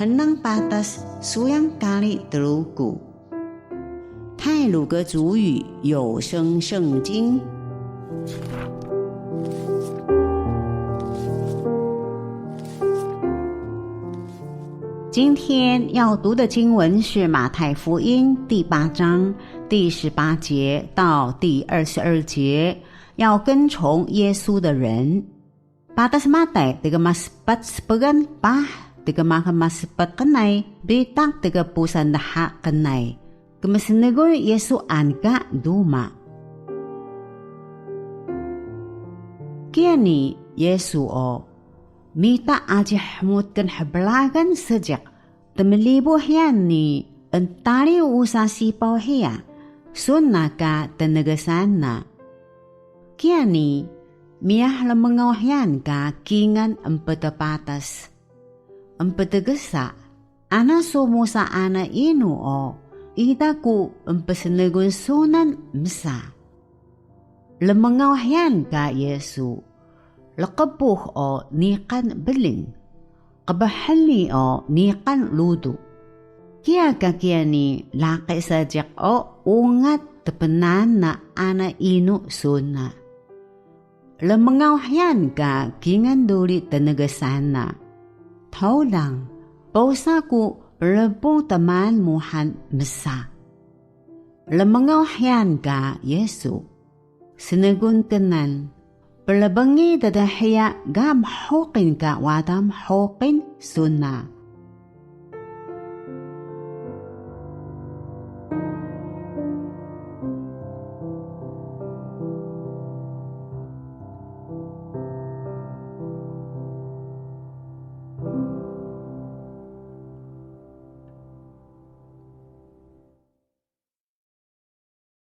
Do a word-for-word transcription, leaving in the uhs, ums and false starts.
Hnang patas suyang kari Truku. 太魯閣族語有聲聖經。今天要讀的經文是馬太福音第八章第十八節到第二十二節，要跟從耶穌的人。 Patas Matay, tgmaspat spgan paah, tgmaxal maspat qnay, bitaq tgpusal dha qnay. Kmsnegul Yesu an ka duma. Kiya ni Yesu o, mita aji hmut knhbragan seejiq, tmlibu hiyan ni, ntari usa sipaw hiya, sun na ka tnegsan na. Kiya ni, miyah rmngaw hiyan ka kingal emptpatas. Emptgsa, ana su musa ana inu o, ida ku empsnegul sunan msa. Rmngaw hiyan ka Yesu, rqpux o niqan bling, qbhni o niqan rudu. Kiya ka kiya ni laqi seejiq o ungat tpnaan na ana inu sun na. Rmngaw hiyan ka kingal duri tnegsan na. Tholang, posa ku rbung tmaan mu han msa. Rmngaw hiyan ka Yesu. Snegul knan, prbngi ddhiya ga mhuqil ka wada mhuqil sun na.